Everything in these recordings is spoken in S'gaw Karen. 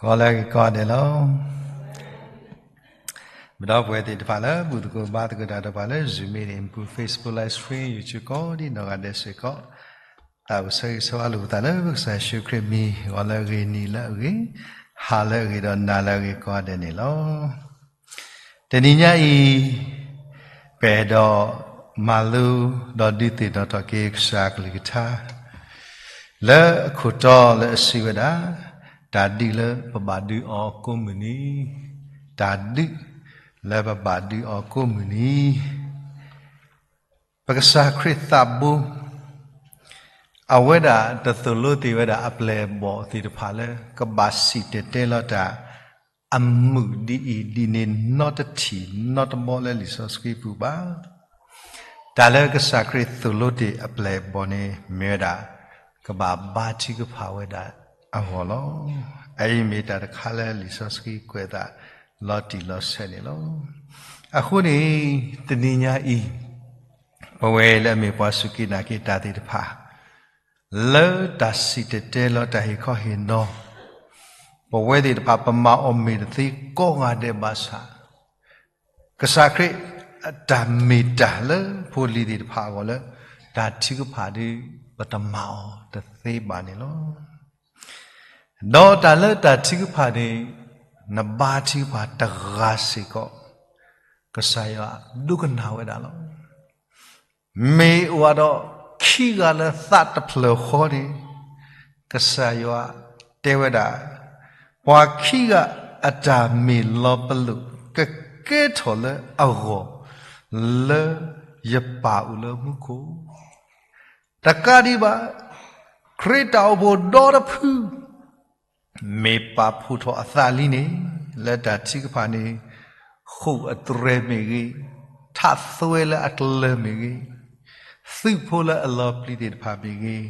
ဂီၤလၢအဂ့ၤကိးဂၤဒဲးလီၤ. ပဒီပုၢ်ဝဲၢ်သ့ၣ်တဖၣ်လၢ ဘူၣ်သကိးဘါသကိးတၢ်ဒီးပှၤလၢ Zoom meeting ပူၤ Facebook Live Stream YouTube ကိးဒံနီၢ်ဂၤဒဲးစ့ၢ်ကီး, သးအိၣ်ဆၢဂ့ၤဆၢဝါလိာ်ပသးလၢ ပကစၢ်ယ့ၣ်ၡူးခရံာ်မံၤ ဂီၤလၢအဂ့ၤ နံၤလၢအဂ့ၤ, ဟါလၢအဂ့ၤ ဒီးနၤလၢအဂ့ၤကိးဂၤဒဲးန့ၣ်လီၤ. တနံၤညါအံၤ ပအဲၣ်ဒိးမၤလိ ဒီးဒုးသ့ၣ်နီၣ်ထီၣ်က့ၤ ကစၢ်အကလုၢ်ကထါ လၢအခိၣ်တီလၢအစံးဝဲဒၣ်, တၢ်ဒုးလၢပဘၣ်ဒုးအီၤကိးမုၢ်နံၤ, တၢ်ဒုးလၢပဘၣ်ဒုးအီၤကိးမုၢ်နံၤ. ပကစၢ်ခရံာ်သးဘိ အဝဲဒၣ်တသိၣ်လိသ့ၣ်ဝဲဒၣ်အပျဲၢ်အဘီၣ်သ့ၣ်တဖၣ်လၢ ကဘၣ်စံၣ်တဲၤတဲလီၤတၢ် အမုာ်ဒ်အံၤဒ်န့ၣ် နီတထံၣ်နီတဘီလၢလံာ်စီဆှံပူၤဘၣ်. တၢ်လၢကစၢ်ခရံာ်သိၣ်လိတ့ၢ်အပျဲၢ်အဘီၣ်န့ၣ် မ့ၢ်ဝဲဒၣ် ကဘၣ်ဘါထုကဖၣ်ဝဲဒၣ်အဂီၢ်လီၤ. အအံၤမ့ၢ်တၢ်တခါလၢလံာ်စီဆှံကွဲးသးလီၤတံၢ်လီၤဆဲးန့ၣ်လီၤ. အဃိန့ၣ် တနံၤညါအံၤ ပဝဲလၢအမ့ၢ်ပှၤစူၢ်က့ၤနာ်က့ၤတၢ်သ့ၣ်တဖၣ် လၢတၢ်စံၣ်တဲၤတဲလီၤတၢ်ဟ့ၣ်ခီဟ့ၣ်နီၤ ပဝဲသ့ၣ်တဖၣ် ပမၤအီၤမ့ၢ်တသ့ကိးဂၤဒဲးဘၣ်ဆၣ်, ကစၢ်ခရံာ်အတၢ်မ့ၢ်တၢ်လၢဖိလံၤသ့ၣ်တဖၣ်အဂီၢ်လၢ တၢ်ထုကဖၣ်ဒီး ပတမၤအီၤတသ့ဘၣ်န့ၣ်လီၤ. ဒီးတၢ်လၢတၢ်ထုကဖၣ်န့ၣ် နဘါထုကဖၣ်တဂၤစ့ၢ်ကီး ကစၢ်ယွၤဒိကနၣ်ဝဲဒၣ်လီၤ. မ့ၢ်အိၣ်ဒီးခံဂၤလၢသးတဖျၢၣ်ဃီန့ၣ် ကစၢ်ယွၤတဲဝဲဒၣ်, ပှၤခံဂၤအတၢ်မ့ၢ်လီၤပလိာ် ကကဲထီၣ်လၢအဂီၢ် လၢယပၢ်အိၣ်လၢမူခိၣ် တကးဒံးဘၣ် ခရံာ်တၢ်အိၣ်ဖှိၣ်ဒီတဖု မ့ၢ်ပာ်ဖှိၣ်ထီၣ်အသးလံန့ၣ် လၢတၢ်ထုကဖၣ်န့ၣ် ဃိာ်အတြဲၤမ့ၢ်ဂ့ၤ, ထးသွဲလၢအကျၢၤမ့ၢ်ဂ့ၤ, သုးဖိလၢအလီၤပျံၤသ့ၣ်တဖၣ်မ့ၢ်ဂ့ၤ,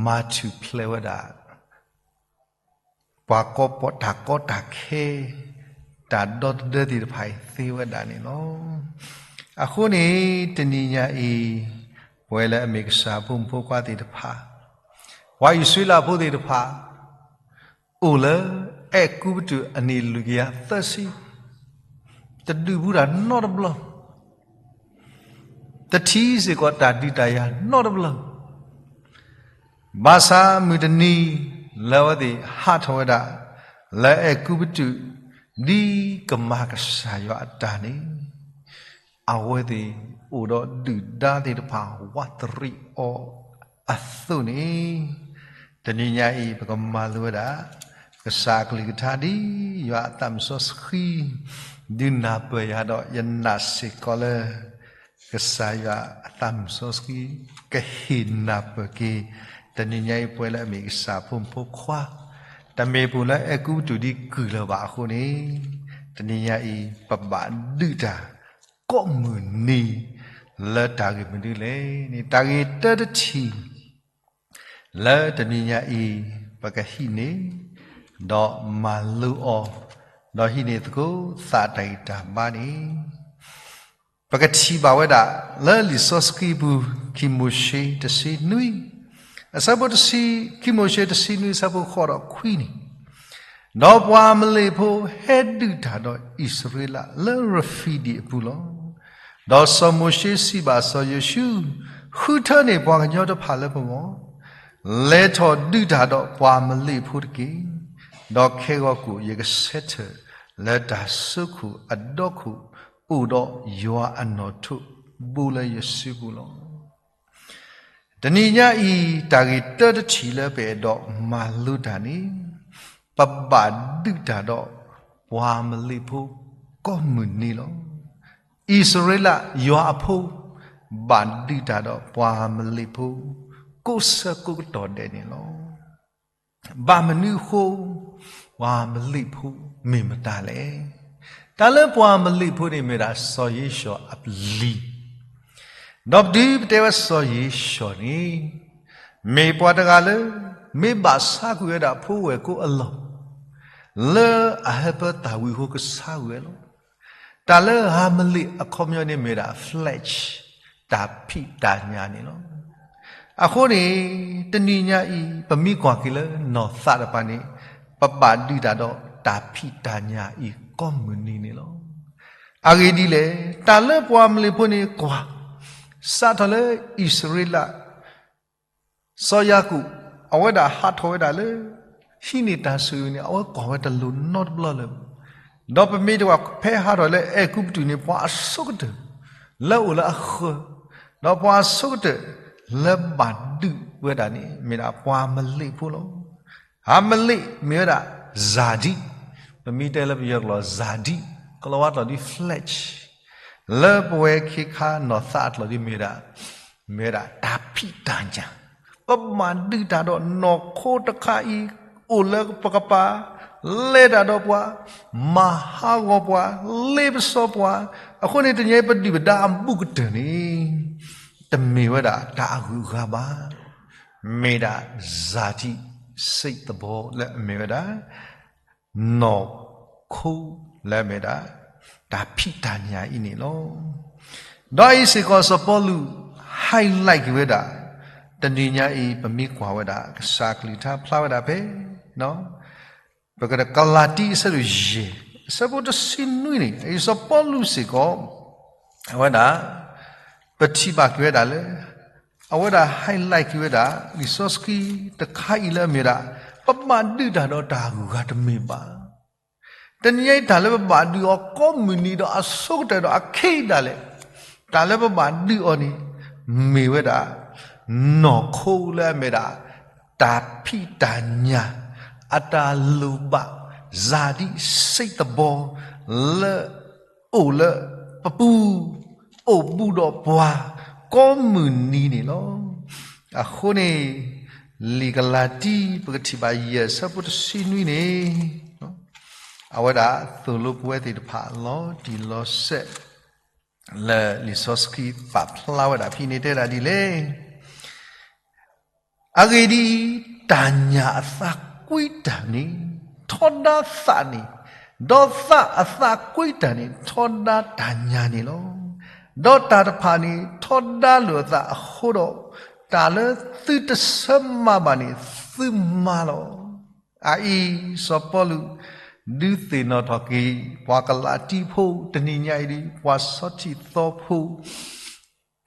မၤထူၣ်ဖျဲးဝဲဒၣ် ပှၤကီပီတၢ်ကီတၢ်ခဲ တၢ်ဒီသဒၢသ့ၣ်တဖၣ်အံၤသ့ဝဲဒၣ်န့ၣ်လီၤ. အဃိန့ၣ် တနံၤညါအံၤ ပဝဲလၢအမ့ၢ်ကစၢ်အဖိမုၣ်ဖိခွါသ့ၣ်တဖၣ်, ပှၤအံၣ်စရ့လးဖိသ့ၣ်တဖၣ် အိၣ်လၢအဲၤကူပတူးအနံၣ်လွံၢ်ကယၤသၢဆံ, တဒုးဘူးတၢ်နီတဘျီ တထံၣ်စ့ၢ်ကီးတၢ်ဒုးတၢ်ယၤနီတဘျီ, ဘၣ်ဆၣ်မုၢ်တနံၤ လၢအဝဲသ့ၣ်ဟးထီၣ်ဝဲဒၣ် လၢအဲၤကူပတူး ဒ်ကမၤကစၢ်ယွၤအတၢ်န့ၣ် အဝဲသ့ၣ်အိၣ်ဒီးဒုၣ်ဒါသ့ၣ်တဖၣ် ဝးတရံးအီၤအသိးန့ၣ်, တနံၤညါအံၤ ပကမၤလိဝဲဒၣ် ကစၢ်အကလုၢ်ကထါဒ်ယွၤအသးမုၣ်စီဆှံ ဒုးနၢ်ပၢၢ်ယၤဒီး ယနာ်စ့ၢ်ကီးလၢ ကစၢ်ယွၤအသးမုၣ်စီဆှံ ကဟ့ၣ်နၢ်ပၢၢ်က့ၤ တနံၤညါအံၤ ပဝဲလၢအမ့ၢ်ကစၢ်ဖိမုၣ်ဖိခွါ, တမ့ၢ်ပအိၣ်လၢအဲၤကူပတူးဒ်ကုၢ်လၢၤဘၣ်အဃိန့ၣ်, တနံၤညါအံၤ ပဘၣ်ဒုးတၢ်ကိးမုၢ်နံၤ လၢတၢ်ဂ့ၢ်မနုၤလဲၣ်န့ၣ် တၢ်ဂ့ၢ်တၢတထံၣ် လၢတနံၤညါအံၤ ပကဟံးန့ၢ် ဒီးမၤလိအီၤ, ဒီးဟံးန့ၢ်သကိးသးတၢ်ဂံၢ်တၢ်ဘါန့ၣ် ပကထံၣ်ဘၣ်ဝဲဒၣ် လၢလံာ်စီဆှံပူၤ ခံမိၤၡ့ တဆံနွံ, အဆၢဖိတဆံ, ခံမိၤၡ့ တဆံနွံ အဆၢဖိဃိးဒီးခွံန့ၣ်, ဒီးပှၤအမလ့းဖိဟဲဒုးတၢ်ဒီးအံၣ်စရ့လးလၢရဖံဒံးအပူၤလီၤ. ဒီးစီၤမိၤၡ့စံးဘၣ်စီၤယိၤၡူး, ဃုထၢန့ၢ်ပှၤကညီတဖၣ်လၢပဂီၢ်, လဲၤထီၣ်ဒုးတၢ်ဒီးပှၤအမလ့းဖိတက့ၢ်. ဒီးခဲဂီၤကိာ်ယကဆၢထၢၣ်လၢတၢ်စိခိၣ်အဒီခိၣ် အိၣ်ဒီးယွၤအနီၣ်ထိးဘိလၢယစုပူၤလီၤ. တနံၤညါအံၤ တၢ်ဂ့ၢ်တၢတထံၣ်လၢပအဲၣ်ဒိးမၤလိတၢ်န့ၣ်, ပဘၣ်ဒုးတၢ်ဒီးပှၤအမလ့းဖိကိးမုၢ်နံၤလီၤ. အံၣ်စရ့လးယွၤအဖိ ဘၣ်ဒုးတၢ်ဒီးပှၤအမလ့းဖိ ကိးဆၢကိးကတီၢ်ဒဲးန့ၣ်လီၤ. ဘၣ်မနုၤအဃိ ပှၤအမလ့းဖိမ့ၢ်မတၤလဲၣ်. တၢ်လၢပှၤအမလ့းဖိန့ၣ်မ့ၢ်ဒၣ်စီၤယ့ၡီၤအပျံၤ, ဒီးပတုၤပတဲဝဲစီၤယ့ၡီၤန့ၣ် မ့ၢ်ပှၤတဂၤလၢ မ့ၢ်ဘၣ်ဆါကွံာ်ဝဲဒၣ်ဖိဝဲၢ်ကိာ်အလီၢ် လၢအဟၢဖၢသးဝံၣ်အဃိကဆါကွံာ်ဝဲလီၤ. တၢ်လၢအမလ့းအခီပညီန့ၣ်မ့ၢ်ဒၣ် flesh တၢ်ဖံးတၢ်ညၣ်န့ၣ်လီၤ. အဃိန့ၣ် တနံၤညါအံၤ ပမ့ၢ်ကွၢ်က့ၤလၢနီၢ်သးတဖၣ်န့ၣ် ပဘၣ်ဒုးတၢ်ဒီးတၢ်ဖံးတၢ်ညၣ်အံၤကိးမုၢ်နံၤန့ၣ်လီၤ. အဂ့ၢ်ဒ်လဲၣ်, တၢ်လၢပှၤအမလ့ၣ်ဖိန့ၣ်ကွၢ်, စးထီၣ်လၢအံၣ်စရ့လး စီၤယၤကိာ် အဝဲဒၣ်ဟးထီၣ်ဝဲဒၣ်လၢ ဟံးန့ၢ်တၢ်ဆိၣ်ဂ့ၤန့ၣ် အဝဲကွၢ်ဝဲတလိၣ်နီတဘျီလၢၤဘၣ်. ဒီးပမ့ၢ်တဝၣ် ဖဲဟးထီၣ်လၢအဲၤကူပတူးန့ၣ် ပှၤအဆိကတၢၢ် လၢအအိၣ်လၢအဃၢၤ, ဒီးပှၤအဆိကတၢၢ် လၢဘၣ်ဒုးဝဲဒၣ်န့ၣ် မ့ၢ်ဒၣ်ပှၤအမလ့ၣ်ဖိလီၤ. အမလ့ၣ်မ့ၢ်ဝဲဒၣ် ဇာတိ, ပမ့ၢ်တဲလၢပယီၤကျိာ် ဇာတိ, ကလီၤဝါကျိာ်ဒ် flesh, လၢပဝဲခ့ခါနီၢ်သးအကျိာ်ဒ်မ့ၢ်ဝဲဒၣ် မ့ၢ်ဝဲဒၣ်တၢ်ဖံးတၢ်ညၣ်, ပဘၣ်ဒုးတၢ်ဒီးနီၢ်ခိတခါအံၤ အိၣ်လၢပကပၤ, လဲၤတၢ်ဒီးပှၤ, မၤဟးဂီၤပှၤ, လ့ပစီပှၤ, အဃိန့ၣ် တနံၤအံၤပဒုၣ်ပဒါအဘူးကတၢၢ်န့ၣ် တမ့ၢ်ဝဲဒၣ်တၢ်အဂုၤအဂၤဘၣ်, မ့ၢ်ဒၣ် ဇာတိစိတ်သဘော လၢအမ့ၢ်ဝဲဒၣ် နီၢ်ခိလၢအမ့ၢ်ဒၣ် တၢ်ဖံးတၢ်ညၣ်အံၤန့ၣ်လီၤ. ဒီးအံၤစ့ၢ်ကီးစီၤပီလူး highlight က့ၤဝဲဒၣ်, တနံၤညါအံၤ ပမ့ၢ်ကွၢ်ဝဲဒၣ် ကစၢ်ကလုၢ်ကထါဖျါဝဲဒၣ်ဖဲ ပက ကလၤတံ အဆၢဒိၣ်ယဲၢ် အဆၢဖိတဆံနွံန့ၣ် အံၤစီၤပီလူးစ့ၢ်ကီး အဝဲဒၣ် ပထံၣ်ဘၣ်က့ၤဝဲဒၣ်လၢ အဝဲဒၣ် highlight က့ၤဝဲဒၣ် လံာ်စီဆှံတခါအံၤလၢအမ့ၢ်ဝဲဒၣ် ပဘၣ်ဒုးတၢ်ဒီးတၢ်ဂုၤဂၤတမ့ၢ်ဘၣ်. တနံၤအံၤတၢ်လၢပဘၣ်ဒုးအီၤကိးမုၢ်နံၤဒီးအဆိကတၢၢ်ဒီးအခံဒၣ်လဲာ်, တၢ်လၢပဘၣ်ဒုးအီၤန့ၣ် မ့ၢ်ဝဲဒၣ် နီၢ်ခိလၢအမ့ၢ်ဒၣ် တၢ်ဖံးတၢ်ညၣ် အတၢ်လိၣ်ဘၣ် ဇာတိစိတ်သဘော လၢ အိၣ်လၢပပူၤ, အိၣ်ဘူးဒီးပှၤ ကိးမုၢ်နံၤန့ၣ်လီၤ. အဃိန့ၣ် လံာ်ကလၤတံ ပကထံၣ်ဘၣ်ယဲၢ်ဆၢဖိတဆံနွံန့ၣ် အဝဲဒၣ်သိၣ်လိပဝဲသ့ၣ်တဖၣ်လီၤတံၢ်လီၤဆဲး လၢလံာ်စီဆှံပာ်ဖျါဝဲဒၣ်ဖဲန့ၣ်တဲဒၣ်ဒ်လဲၣ်. အဂ့ၢ်ဒ်အံၤ, တၢ်ညၣ်အသးကွံတၢ်န့ၣ် ထီဒါသးန့ၣ်, ဒီးသးအသးကွံတၢ်န့ၣ် ထီဒါတၢ်ညၣ်န့ၣ်လီၤ. ဒီးတၢ်တဖၣ်န့ၣ် ထီဒါလိာ်အသးအဃိဒီး, တၢ်လၢသုတဆၢမၤဘၣ်န့ၣ် သုမၤလီၤ. အအံၤ စီၤပီလူး ဒုးသ့ၣ်နီၣ်ထီၣ်က့ၤ ပှၤကလၤတံဖိ တနံၤညါအံၤဒ် ပှၤဆီထံၣ်သီဖိ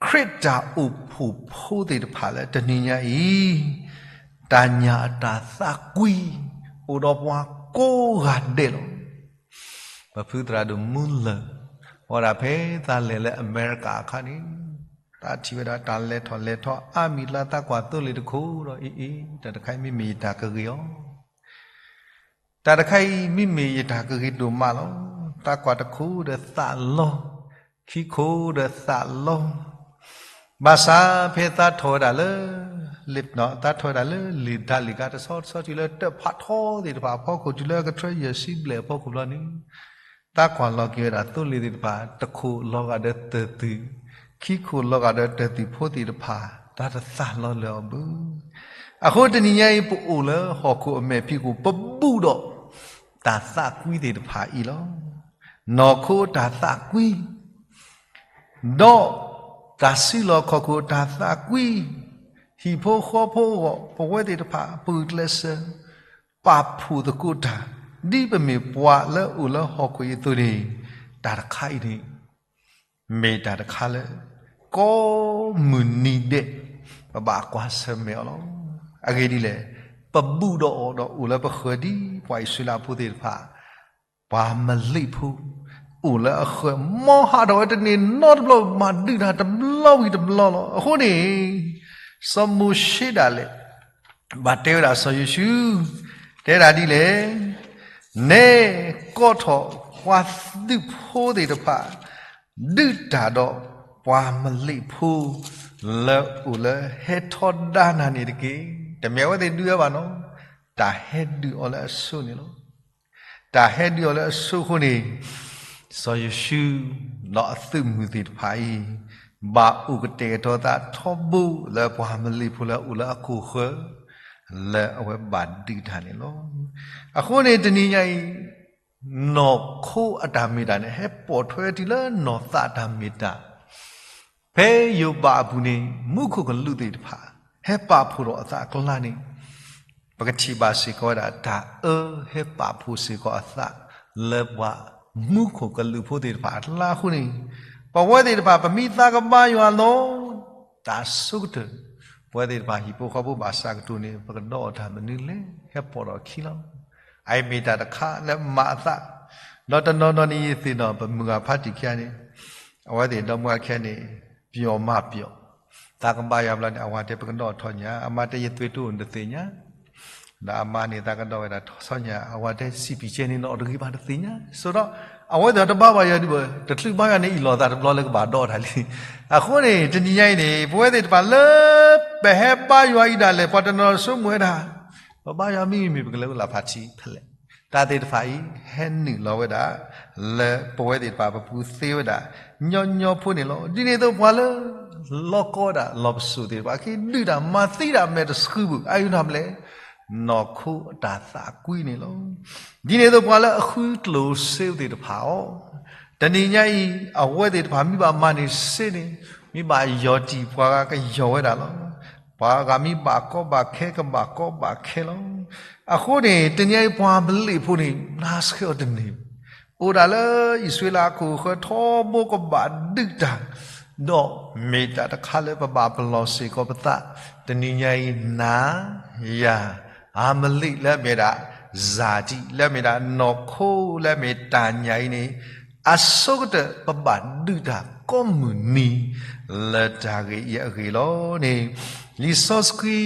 ခရံာ်တၢ်အိၣ်ဖှိၣ်ဖိသ့ၣ်တဖၣ်လၢတနံၤညါအံၤ တၢ်ညၣ်အတၢ်သးကွံ အိၣ်ဒီးပှၤကိးဂၤဒဲးလီၤ. ပဖုသရၣ်ဒိၣ်မူလၢၢ် အဝဲဒၣ်ဖဲသးလဲၤလၢအမဲရကၤအခါန့ၣ် သးထံၣ်ဝဲဒၣ်တၢ်လဲၤထီၣ်လဲၤထီအါမံၤလၢသးကွၢ်သိလ့ၣ်တခိၣ်ဒီး အ့ၣ်အ့ၣ် တၢ်တခါအံၤမ့မ့ၢ်ယတၢ်ကဂ့ၤအီၤ တၢ်တခါအံၤမ့မ့ၢ်ယတၢ်ကဂ့ၤဒိၣ်မးလီၤ. သးကွၢ်တခိၣ်ဒီးသးလီ, ခံခိၣ်ဒီးသးလီ, ဘၣ်ဆၣ်ဖဲသးထီၣ်ဝဲဒၣ်လၢ သးထီၣ်ဝဲဒၣ်လၢလံာ်တၢ်လံာ်ကါတဆီတဆီတုၤလၢတၢ်ဖးထီသ့ၣ်တဖၣ်အဖီခိၣ် တုၤလၢကထၢယဲၢ်ဆံဘျဲၣ်အဖီခိၣ်ဘျီန့ၣ် သးကွၢ်လီၤက့ၤဝဲဒၣ်သိလ့ၣ်သ့ၣ်တဖၣ် တခိၣ်လီၤဂာ်ဒီးတၢၢ်သူၣ်, ခံခိၣ်လီၤဂာ်ဒီးတၢၢ်သူၣ်ဖိသ့ၣ်တဖၣ် တၢ်တသးလီၤလၢအီၤဘၣ်. အဃိတနံၤညါအံၤ ပအိၣ်လၢဟီၣ်ခိၣ်အမဲာ်ဖံးခိၣ် ပဘူးဒီးတၢ်သးကွံသ့ၣ်တဖၣ်အံၤလီၤ. နီၢ်ခိတၢ်သးကွံ ဒီးတၢ်စုလီၢ်ခီၣ်ခိၣ်တၢ်သးကွံ, ဟံၣ်ဖိဃီဖိအဂီၢ် ပဝဲသ့ၣ်တဖၣ် ပဂုာ်ကျဲးစၢး ပာ်ဖှိၣ်သကိးတၢ် ဒ်ပမ့ၢ်ပှၤလၢအအိၣ်လၢဟီၣ်ခိၣ်အံၤအသိးန့ၣ် တၢ်တခါအံၤန့ၣ် မ့ၢ်တၢ်တခါလၢ ကိးမုၢ်နံၤဒဲး ပဘၣ်ကွၢ်ဆၢၣ်မဲာ်အီၤလီၤ. အဂ့ၢ်ဒ်လဲၣ်, ပဘူးဒီးအီၤဒီးအိၣ်လၢပဃၢၤဒ်ပှၤအံၣ်စရ့လးဖိသ့ၣ်တဖၣ် ပှၤမလ့ၣ်ဖိ အိၣ်လၢအဃၢၤ မ်ဟးထီၣ်ဝဲတန့ၢ်နီတဘျီ မၤဒုးတၢ်တဘျီဝံၤတဘျီလီၤ. အဃိန့ၣ် စီၤမိၤၡ့ဒၣ်လဲာ် ဘၣ်တဲဝဲဒၣ်စီၤယိၤၡူး တဲဒၣ်ဒ်လဲၣ်, နဲကိးထီၣ်ပှၤသုးဖိသ့ၣ်တဖၣ် ဒုးတၢ်ဒီးပှၤမလ့ၣ်ဖိ လၢအိၣ်လၢဟဲထီဒါနၤန့ၣ်တက့ၢ်. တမ့ၢ်အဝဲသ့ၣ်ဒုးဝဲဘၣ်နီၤ, တၢ်ဟဲဒုးအီၤလၢအဆိန့ၣ်လီၤ. တၢ်ဟဲဒုးအီၤလၢအဆိအဃိန့ၣ်, စီၤယိၤၡူ ဒီးအသုးမုၢ်သ့ၣ်တဖၣ်အံၤ ဘၣ်အိၣ်ကတဲာ်ကတီၤသးထီဘိလၢပှၤမလ့ၣ်ဖိလၢအအိၣ်လၢအခိၣ်ဃၢၤ လၢအဝဲဘၣ်ဒုးတၢ်န့ၣ်လီၤ. အဃိန့ၣ်တနံၤညါအံၤ နီၢ်ခိအတၢ်မ့ၢ်တၢ်န့ၣ် ဟဲပိာ်ထွဲတုၤလၢနီၢ်သးအတၢ်မ့ၢ်တၢ် ဖဲယိၤဘးအပူၤန့ၣ် မူခိၣ်ကလူးသ့ၣ်တဖၣ် ဟဲပာ်ဖှိၣ်ထီၣ်အသးအကျါန့ၣ် ပကထံၣ်ဘၣ်စ့ၢ်ကီးဝဲဒၣ် တၢ်အၢဟဲပာ်ဖှိၣ်စ့ၢ်ကီးအသး လၢပှၤမူခိၣ်ကလူးဖိသ့ၣ်တဖၣ်အကျါအဃိန့ၣ်, ပဝဲသ့ၣ်တဖၣ် ပမ့ၢ်သးကဘါယွၤလီၤ တၢ်ဆိကတၢၢ်, ပဝဲသ့ၣ်တဖၣ်ဟံၣ်ဖိဃီဖိဘၣ်ဆၣ်ကတိၤန့ၣ် ပကဒီးအီၤတၢ်မနုၤလဲၣ် ဟဲပိာ်ထီၣ်အခံလီၤ. အအံၤမ့ၢ်တၢ်တခါလၢမၤအသး, ဒီးတနီၤနီၤန့ၣ်ယသ့ၣ်နီၣ် ပမုၢ်ဂၤဖးတံၢ်ခံဂၤန့ၣ်, အဝဲသ့ၣ်ဒီမါဝၤခံဂၤန့ၣ် ပျီမၤပျီ, သးကဘါယွၤဘျီန့ၣ် အဝၤတဲပကဒီးထီၣ်ညါ, အမါတဲယသွဲၣ်တိအိၣ်န့ၣ်တသ့ၣ်ညါ ဒီးအမါန့ၣ်သးကဒီးဝဲဒၣ်ထီၣ်ဆီညါ, အဝၤတဲစံးပံၣ်ကဲန့ၣ်နီၣ်တဂ့ၤဘၣ်တသ့ၣ်ညါ, ဆိးဒီး အဝဲသ့ၣ်တဘါဘၣ်ယွၤဒံးဘၣ်, တချုးဘါယွၤန့ၣ်အံၤလီၤသးတဘျီလၢကဘၣ်ဒီးတၢ်လံ. အဃိန့ၣ် တနံၤညါအံၤန့ၣ် ပဝဲသ့ၣ်တဖၣ်လၢ ပဟဲဘါယွၤအံၤဒၣ်လဲာ် ပှၤတနီၤဆိကမိၣ်ဝဲဒၣ် ပဘါယွၤမ့ၢ်မ့ၢ် ပကလဲၤအိၣ်လၢဖါထံဖဲလဲၣ်. တၢ်သ့ၣ်တဖၣ်အံၤ ဟဲနုာ်လီၤဝဲဒၣ် လၢပဝဲသ့ၣ်တဖၣ်ပပူၤသ့ဝဲဒၣ် ညီညီဖိန့ၣ်လီၤ. ဒ်န့ၣ်အသိးပှၤလၢ လီကီဝဲဒၣ်လီၢ်ပစိာ်သ့ၣ်တဖၣ် က့ၤဒုးတၢ်မၤသံတၢ်မဲာ်တဆှုဘၣ် အအံၤဒၣ်မလဲၣ် နီၢ်ခိအတၢ်သးကွံန့ၣ်လီၤ. ဒ်န့ၣ်အသိးပှၤလၢအဃုကျိၣ်စ့သ့ၣ်တဖၣ်အီၤ, တနံၤညါအံၤ အဝဲသ့ၣ်တဖၣ်မ့ၢ်ဘၣ်မၤန့ၢ်စ့န့ၣ်, မ့ၢ်ဘၣ်ယီၢ်တံၢ်ပှၤဂၤကယီၢ်ဝဲဒၣ်လီၤ. ပှၤဂၤမ့ၢ်ဘၣ်ကီဘၣ်ခဲကဘၣ်ကီဘၣ်ခဲလီၤ. အဃိန့ၣ် တနံၤအံၤပှၤမလ့ၣ်ဖိန့ၣ် နါဆှဲအီၤတန့ၢ်ဘၣ်. အိၣ်ဒၣ်လၢအံၣ်စရ့လးအခိၣ်ဃၢၤထီဘိကဘၣ်ဒုးတၢ်, ဒီးမ့ၢ်တၢ်တခါလၢပဘၣ်ပလီၢ်စ့ၢ်ကီးပသး, တနံၤညါအံၤ နၤ ယၤ အၤမလ့ၣ်လၢအမ့ၢ်ဒၣ် စၤဒံၣ် လၢအမ့ၢ်ဒၣ်နီၢ်ခိလၢအမ့ၢ်တၢ်ညၣ်အံၤန့ၣ်, အဆိကတၢၢ်ပဘၣ်ဒုးတၢ်ကိးမုၢ်နံၤ လၢတၢ်ဂ့ၢ်အံၤအဂ့ၢ်လီၤန့ၣ်, လံာ်စီဆှံ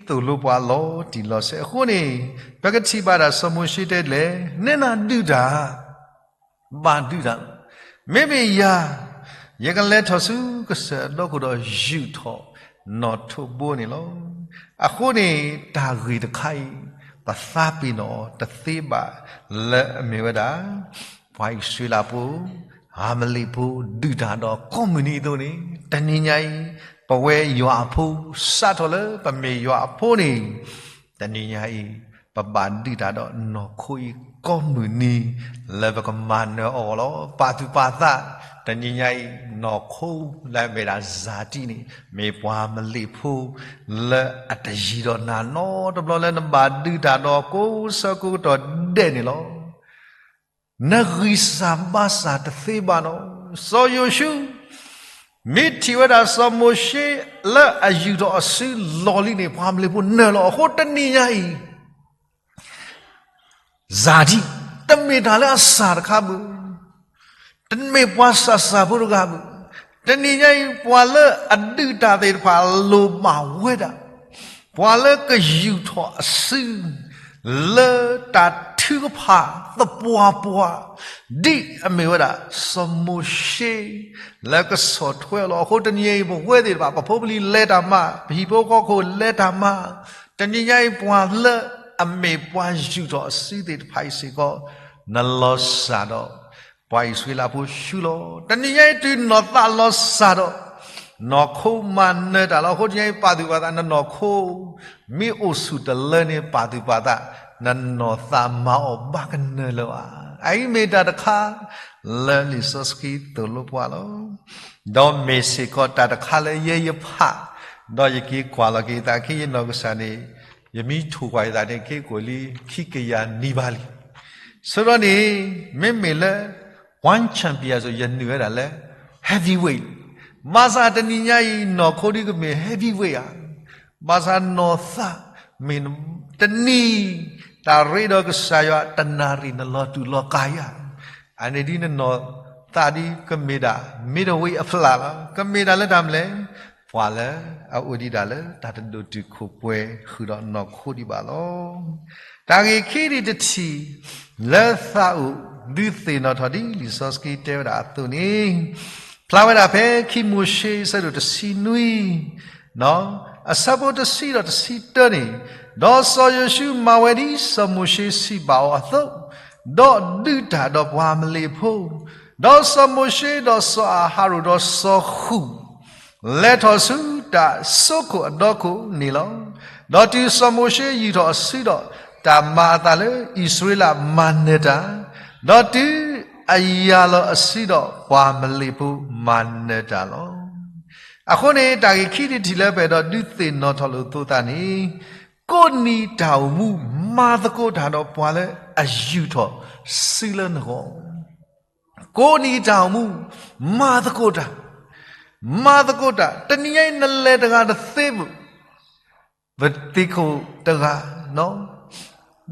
သိၣ်လိပှၤလီၤတံၢ်လီၤဆဲးအဃိန့ၣ်, ပကထံၣ်ဘၣ်ဒၣ်စီၤမိၤၡ့တဲဒ်လဲၣ်, နဲနၤဒုးတၢ် ဘၣ်ဒုးတၢ်လီၤ. မ့မ့ၢ်ယၤ, ယကလဲၤထီၣ်ဆူကစၢၢ်အဒီခိၣ်ဒီးယူာ်ထီၣ်နီၣ်ထိးဘိန့ၣ်လီၤ. အဃိန့ၣ် တၢ်ဂ့ၢ်တခါအံၤ ပသးပ့ၤနီၣ်အီၤတသ့ဘၣ်လၢအမ့ၢ်ဝဲဒၣ် ပှၤအံၣ်စရ့လးဖိ, အၤမလ့ၣ်ဖိ ဒုးတၢ်ဒီးကိးမုၢ်နံၤအသိးန့ၣ်, တနံၤညါအံၤ ပဝဲယွၤအဖိ စးထီၣ်လၢပမ့ၢ်ယွၤအဖိန့ၣ် တနံၤညါအံၤ ပဘၣ်ဒုးတၢ်ဒီးနီၢ်ခိအံၤကိးမုၢ်နံၤ လၢပကမၤနၢၤအီၤလီၤ. ပာ်သူၣ်ပာ်သး, တနံၤညါအံၤ နီၢ်ခိလၢအမ့ၢ်ဒၣ်စၤဒံၣ်န့ၣ် မ့ၢ်ပှၤမလ့ၣ်ဖိ လၢအတယံၤဒီးနၤနီတဘျီလၢနဘၣ်ဒုးတၢ်ဒီးကိးဆၢကိးကတီၢ်ဒဲးန့ၣ်လီၤ. နဂံၢ်စၢ်ဘါစၢ်တသ့ဘၣ်နီၤ. စီၤယိၤၡူ မ့ၢ်ထံၣ်ဝဲဒၣ်စီၤမိၤၡ့လၢအယူာ်ထီၣ်အစုလီၢ်လံန့ၣ် ပှၤမလ့ၣ်ဖိနၢၤလီၤ. အဃိတနံၤညါအံၤ စၤဒံၣ် တမ့ၢ်တၢ်လၢအစၢ်တခါဘၣ်, တမ့ၢ်ပှၤစၢ်စၢ်ဖိတဂၤဘၣ်. တနံၤညါအံၤ ပှၤလၢအဒုးတၢ်သ့ၣ်တဖၣ်လိၣ်ဘၣ်ဝဲဒၣ် ပှၤလၢကယူာ်ထီၣ်အစု လၢတၢ်ထုကဖၣ်သပှၢ်ပှၢ် ဒ်အမ့ၢ်ဝဲဒၣ် စီၤမိၤၡ့ လၢကဆီၣ်ထွဲအီၤလီၤ. အဃိတနံၤအံၤ ပဝဲသ့ၣ်တဖၣ် ပဖိပလံၤလဲၤတၢ်မၤ, ပဟံၣ်ဖိဃီဖိလဲၤတၢ်မၤ, တနံၤညါအံၤ ပှၤလၢအမ့ၢ်ပှၤယူာ်ထီၣ်အစုသ့ၣ်တဖၣ်အံၤစ့ၢ်ကီး နလီၤစၢ်ဒီး ပှၤအံၣ်စရ့လးဖိဆူလီၤ. တနံၤညါအံၤ တုၤနီၢ်သးလီၤစၢ်ဒီး နီၢ်ခိမၤနၢၤတၢ်လီၤ. အဃိတနံၤညါအံၤ ပာ်သူၣ်ပာ်သး နနီၢ်ခိ မ့ၢ်အိၣ်ဆူၣ်တလၢန့ၣ် ပာ်သူၣ်ပာ်သး နနီၢ်သးမၤအီၤဘၣ်ကနၢၤလၢၤဘၣ်. အအံၤမ့ၢ်တၢ်တခါ လၢလံာ်စီဆှံသိၣ်လိပှၤလီၤ. ဒီးမ့ၢ်စ့ၢ်ကီးတၢ်တခါလၢယဲယဖး ဒီးယက့ၤကွၢ်လီၤက့ၤသး ခဲအံၤယနီၢ်ကစၢ်န့ၣ် ယမ့ၢ်ထိၣ်ကွၢ်ယသးန့ၣ် က့ၤကိာ်လံခံကယၤနံၣ်ဘၣ်လံ. ဆိဒီးန့ၣ် မ့မ့ၢ်လၢ one champion အသိး ယနုာ်ဝဲဒၣ်လၢ heavyweight, ဘၣ်ဆၣ်တနံၤညါအံၤ နီၢ်ခိဒ်ကမ့ၢ် heavyweight ဧါ. ဘၣ်ဆၣ်နီၢ်သး မ့ၢ်တနံၤ တၢ်ရ့ဒီးကစၢ်ယွၤ တနၣ်ရံၣ်နလီၤတူာ်လီၤကာ်ဧါ. အန့ၣ်ဒ်နနီၢ်သးဒ်ကမ့ၢ်ဒၣ် middleweight အဖျၢၣ်လီၤ. ကမ့ၢ်ဒၣ်လၢတၢ်မနုၤလဲၣ်, ပှၤလၢအအိၣ်ဒံးဒၣ်လၢတၢ်တဒိၣ်တုာ်ခိၣ်ပှဲၤဃုာ်ဒီးနီၢ်ခိဒံးဘၣ်လီၤ. တၢ်ဂ့ၢ်ခံဒံးတထံၣ် လၢသးအိၣ် ဒုးသ့ၣ်နီၣ်ထီၣ်ဒ်လံာ်စီဆှံတဲဝဲဒၣ်အသိးန့ၣ်, ဖျါဝဲဒၣ်ဖဲခံမိၤၡ့အဆၢဒိၣ်တဆံနွံ အဆၢဖိတဆံဒီးတဆံတၢန့ၣ်, ဒီးစီၤယိၤၡူမၤဝဲဒ်စီၤမိၤၡ့စံးဘၣ်အီၤအသိး, ဒီးဒုးတၢ်ဒီးပှၤအၤမလ့းဖိ, ဒီးစီၤမိၤၡ့ဒီးစီၤအၤဟရိၣ်ဒီးစီၤဃုၣ် လဲၤထီၣ်ဆူတၢ်စိခိၣ်အဒီခိၣ်န့ၣ်လီၤ. ဒီးတုၤစီၤမိၤၡ့ယူာ်ထီၣ်အစုဒီး, တၢ်မၤအသးလၢအံၣ်စရ့လးမၤနၢၤတၢ်, ဒီးတုၤအယၤလီၤအစုဒီး ပှၤအၤမလ့းဖိမၤနၢၤတၢ်လီၤ. အဃိန့ၣ် တၢ်ဂ့ၢ်ခံဒံးတထံၣ်လၢပအဲၣ်ဒိးဒုးသ့ၣ်နီၣ်ထီၣ်လိာ်သကိးသးန့ၣ်, ကိးနံၤတၢ်အိၣ်မူ မၤသကိးတၢ်ဒီးပှၤလၢအယူာ်ထီၣ်စုလၢနဂီၢ်. ကိးနံၤတၢ်အိၣ်မူ မၤသကိးတၢ်, မၤသကိးတၢ်. တနံၤညါအံၤ နလဲၤတဂၤတသ့ဘၣ်, ပသ့ၣ်ခိၣ်တဂၤ,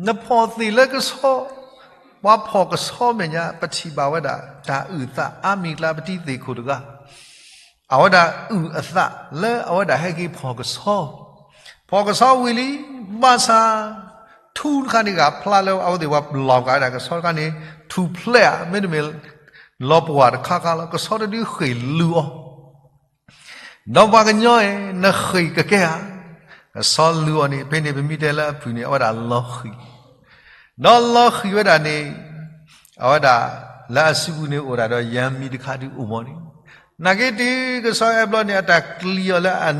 နဖီၣ်သ့ၣ်လၢကဆီ, ပှၤဖီၣ်ကဆီမဲာ်ညါ ပထံၣ်ဘၣ်ဝဲဒၣ် တၢ်အုၣ်အသးအါမံၤအကျါ ပတံၤသ့ၣ်ခိၣ်တဂၤ အဝဲဒၣ်အုၣ်အသးလၢအဝဲဒၣ်ဟဲက့ၤဖီၣ်ကဆီ, ဖီၣ်ကဆီဝံၤလံ, ဘၣ်ဆၣ် ထူတခါန့ၣ်ဂၤဖျါလၢအဝဲသ့ၣ်ပှၤလီၤကးဝဲဒၣ်ကဆီတခါန့ၣ် ထူဖျဲးဧါ, မ့တမ့ၢ် လီၤပှီၢ်တခါခါလီၤ, ကဆီတဒုဃ့ၢ်လူၤအီၤ ဒီးပှၤကညီအံၤ နဃ့ၢ်ကကဲဧါ. ကဆီလူၤအီၤန့ၣ် ဖဲန့ၣ်ပမ့ၢ်တဲလၢအဖုၣ်န့ၣ် အဝဲဒၣ်လီၤဃံၢ်, ဒီးလီၤဃံၢ်ဝဲဒၣ်န့ၣ် အဝဲဒၣ်လၢအစုပူၤန့ၣ်အိၣ်ဒၣ်ဒီးယၤမံၤတခါဒုအိၣ်မးန့ၣ်, နာ်က့တုၤကဆီအဲၣ်ဘျီန့ၣ် အတၢ်ကျံၤအီၤလၢအ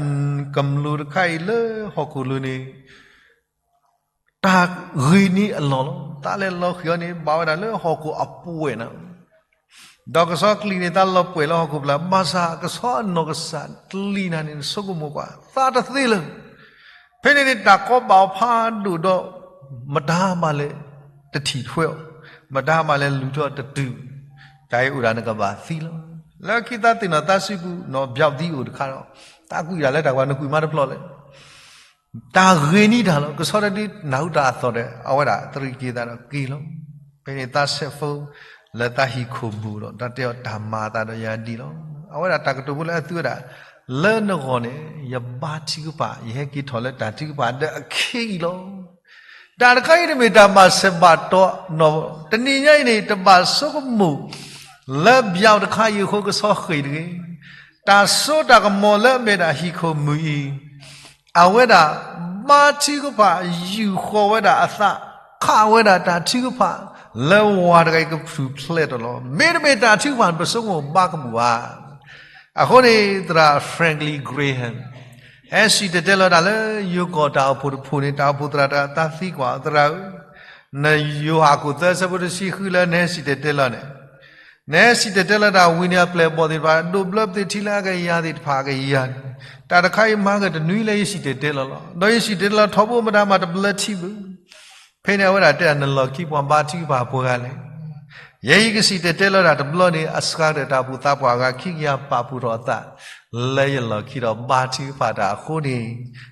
ကမျူၤတခါအံၤလၢဟီၣ်ခိၣ်လိၤန့ၣ် တၢ်ဂ့ၤန့ၢ်အလီၢ်လီၤ. သးလဲၤလီၤဃံၢ်အီၤန့ၣ် ဘၣ်ဝဲဒၣ်လၢဟီၣ်ခိၣ်အပှဲၤနၤ, ဒီးကဆီကျံၤန့ၣ် သးလီၤပှဲၤလၢဟီၣ်ခိၣ်ပျၢၤ, ဘၣ်ဆၣ်ကဆီအနီၢ်ကစၢ်ကျံၤနၤန့ၣ် နဆိကမိၣ်ကွၢ် သးတသ့လၢၤ. ဖဲန့ၣ်န့ၣ် တၢ်ကီဘၣ်အီၤဖးဒိၣ်ဒီး မတၤမးလဲၤတထံၣ်ထွဲအီၤ, မတၤမးလဲၤလူၤထွဲအီၤတတုၤ, တၢ်အံၤအိၣ်ဒၣ်နကဘၣ်သံလီၤ. လၢခံသးသ့ၣ်နီၣ်သးစုပူၤ နီၢ်ဘျီၣ်သံအိၣ်တခါဒီး သးကွံာ်ဒၣ်လၢတၢ်ကွၢ် နကွံာ်မးတဖျီၣ်လဲၣ် တၢ်ဂ့ၤနံၤတၢ်လီၤ. ကဆီတဒုနၢ်ဟူတၢ်အသီၣ်ဒီး အဝဲဒၣ်သရံးက့ၤသးဒီးက့ၤလီၤ. ဖဲန့ၣ်သးဆဲးဖိလၢသးဟံၣ်ခိၣ်မူၤဒီး တၢ်တဲအီၤတၢ်မၤအသးဒီးယၤဒ်လီၤ. အဝဲဒၣ်တၢ်ကတိၤဖိလၢအသုဝဲဒၣ် လၢနဂီၢ်န့ၣ် ယဘါထုကဖၣ်, ယဟဲက့ၤထီၣ်လၢတၢ်ထုကဖၣ်ဒီးအခ့အံၤလီၤ. တၢ်တခါအံၤတမ့ၢ်တၢ်ဘၣ်ဆၢဘၣ်တီၤနီၢ်, တနံၤညါအံၤန့ၣ် တဘၣ်ဆိကမိၣ် လၢဘျီၣ်တခါအံၤအဃိကဆီဃ့ၢ်တဂ့ၤ. တၢ်စိတၢ်ကမီၤလၢအမ့ၢ်ဒၣ်ဟံၣ်ခိၣ်မူၤအံၤ အဝဲဒၣ်ဘါထုကဖၣ် ယူာ်ဃီၤဝဲဒၣ်အသး, ခးဝဲဒၣ်တၢ်ထုကဖၣ် လၢဝၤတဂၤအံၤကထူၣ်ဖျဲးထီၣ်လီၤ. မ့တမ့ၢ်တၢ်ထုကဖၣ် ပဆိကမိၣ်ဘါကမူၣ်ဧါ. အဃိန့ၣ် သရၣ် Franklin Graham ဟဲစံၣ်တဲၤတဲလီၤတၢ်လၢယိၤကီၢ်တၢ်အိၣ်ဖှိၣ်တဖှိၣ်န့ၣ် တၢ်အိၣ်ဖှိၣ်သရၣ်တဂၤ သးသံကွၢ်သရၣ်ဧၢ, နယိၤဟၣ်ခိၣ်သၢဆၢဖိတဆံဃုလၢနဟဲစံၣ်တဲၤတဲလီၤန့ၣ်, နဟဲစံၣ်တဲၤတဲလီၤတၢ်ဝံၤန့ၣ် အပျဲၢ်အဘီၣ်သ့ၣ်တဖၣ် ဒိးဘျၢပသ့ၣ်ထံလၢအကယၤသ့ၣ်တဖၣ်အကယၤန့ၣ်, တၢ်တခါအံၤမၤဂ့ၤတနွံလၢယစံၣ်တဲၤတဲလီၤလီၤ. ဒီးယစံၣ်တဲၤတဲလီၤထီဘိမတၤမၤတဘျၢထံဘၣ်. ဖဲန့ၣ်အဝဲဒၣ်တဲဒၣ် နလီၢ်ခံပှၤဘါထုကဖၣ်ပှဲၤဂၤလဲၣ်. ယဲယကစံၣ်တဲၤတဲလီၤတၢ်တဘျီန့ၣ် အစှၤကတၢၢ်တၢ်အိၣ်ဖှိၣ်သးပှၢ်အဂၤ ခံကယၤပာ်ဖှိၣ်ထီၣ်အသး လၢယလီၢ်ခံဒီးဘါထုကဖၣ်တၢ်အဃိန့ၣ်,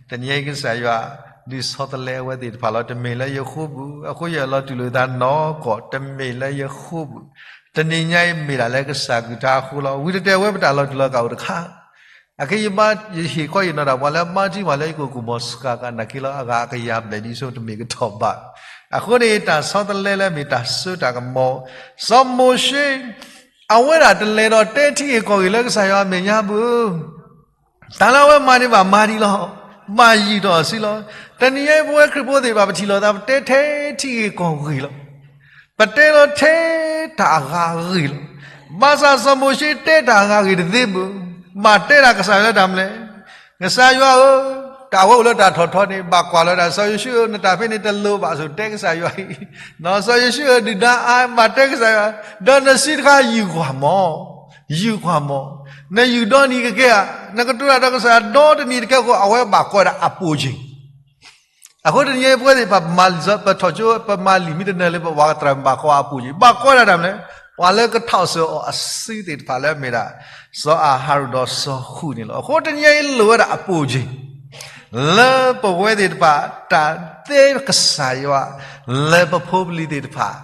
တနံၤအံၤကစၢ်ယွၤ ဒုးဆီတလဲအဝဲသ့ၣ်တဖၣ်လီၤ. တမ့ၢ်လၢယဃိဘၣ်, အဃိယလီၤတူၢ်လိာ်သးနီၢ်ကီၢ်, တမ့ၢ်လၢယဃိဘၣ်. တနံၤညါအံၤမ့ၢ်ဒၣ်လၢကစၢ်ကုၢ်တၢ်အဃိလီၤ. ဝံၤတတဲဝဲပတၢ်လီၤတူၢ်လီၤကာ်အိၣ်တခါ အခဲအံၤယဘါယဟ့ၣ်ခီယနီၢ်ဒၣ်ပှၤလၢအဘါထုကဖၣ်လၢယကအိၣ်ကမီၤစှၤကနာ်က့လီၤ အဂၤအကယၤဘျဲၣ်ဒ်ဆိတမ့ၢ်ကထီၣ်ဘၣ်. အဃိန့ၣ် တၢ်ဆီတလဲလၢအမ့ၢ်တၢ်စိတၢ်ကမီၤ, စီၤမိၤၡ့ အဝဲဒၣ်တလဲၤဒီးတဲထံဂ့ၢ်ကီၢ်ဂ့ၢ်လၢကစၢ်ယွၤအမဲာ်ညါဘၣ်. တၢ်လၢအဝဲမၤန့ၣ်ဘၣ်မၤဒံးလီၤ. ဘၣ်ယံာ်ထီၣ်အစုလီၤ. တနံၤညါအံၤပဝဲခရံာ်ဖိသ့ၣ်တဖၣ် ပထံၣ်လိာ်သး ပတဲထဲထံဂ့ၢ်ကီၢ်ဂ့ၢ်လီၤ. ပတဲလီၤထဲတၢ်အဂၤအဂ့ၢ်လီၤ. ဘၣ်ဆၣ်စီၤမိၤၡ့တဲတၢ်အဂၤအဂ့ၢ်တသ့ဘၣ်. ဘၣ်တဲဒၣ်ကစၢ်ယွၤလၢတၢ်မနုၤလဲၣ်. ကစၢ်ယွၤဧၢ, တၢ်ဝဲအိၣ်လၢတၢ်ထီၣ်ထီန့ၣ် ဘၣ်ကွၢ်လီၤဒၣ် စီၤယိၤၡူအၢ နတၢ်ဖဲန့ၣ်တလိၤဘၣ်ဆိ တဲကစၢ်ယွၤအံၤ, စီၤယိၤၡူအၢ ဒုၣ်ဒါအါ ဘၣ်တဲကစၢ်ယွၤ, ဒီးနစုတခါယုၢ်ကွၢ်မး, ယုၢ်ကွၢ်မး, နယုၢ်ဒီနံၤကကဲဧါ, နကတိၤတၢ်ဒီးကစၢ်ယွၤဒီတနံၤတကဲအဃိ အဝဲဘၣ်ကွၢ်ဒၣ်အပိၢ်ကၠ့ၣ် အဃိတနံၤညါအံၤပဝဲသ့ၣ်တဖၣ် ပမၤလံာ်စီဆှံ ပထီၣ်ကၠိ ပမၤလံာ်မ့ၢ်တနၢၤလၢပဝၤကတြၢၢ် ဘၣ်ကွၢ်အပိၢ်ကၠ့ၣ်, ဘၣ်ကွၢ်ဒၣ်တၢ်မနုၤလဲၣ်, ပှၤလၢကထီၣ်စၢၤအီၤအစုသ့ၣ်တဖၣ်လၢအမ့ၢ်ဒၣ် စီၤအၤဟရိၣ်ဒီးစီၤဃုာ်န့ၣ်လီၤ. အဃိတနံၤညါအံၤလိၣ်ဝဲဒၣ်အပိၢ်ကၠ့ၣ် လၢပဝဲသ့ၣ်တဖၣ် တၢ်သ့ကစၢ်ယွၤ လၢပဖိပလံၤသ့ၣ်တဖၣ်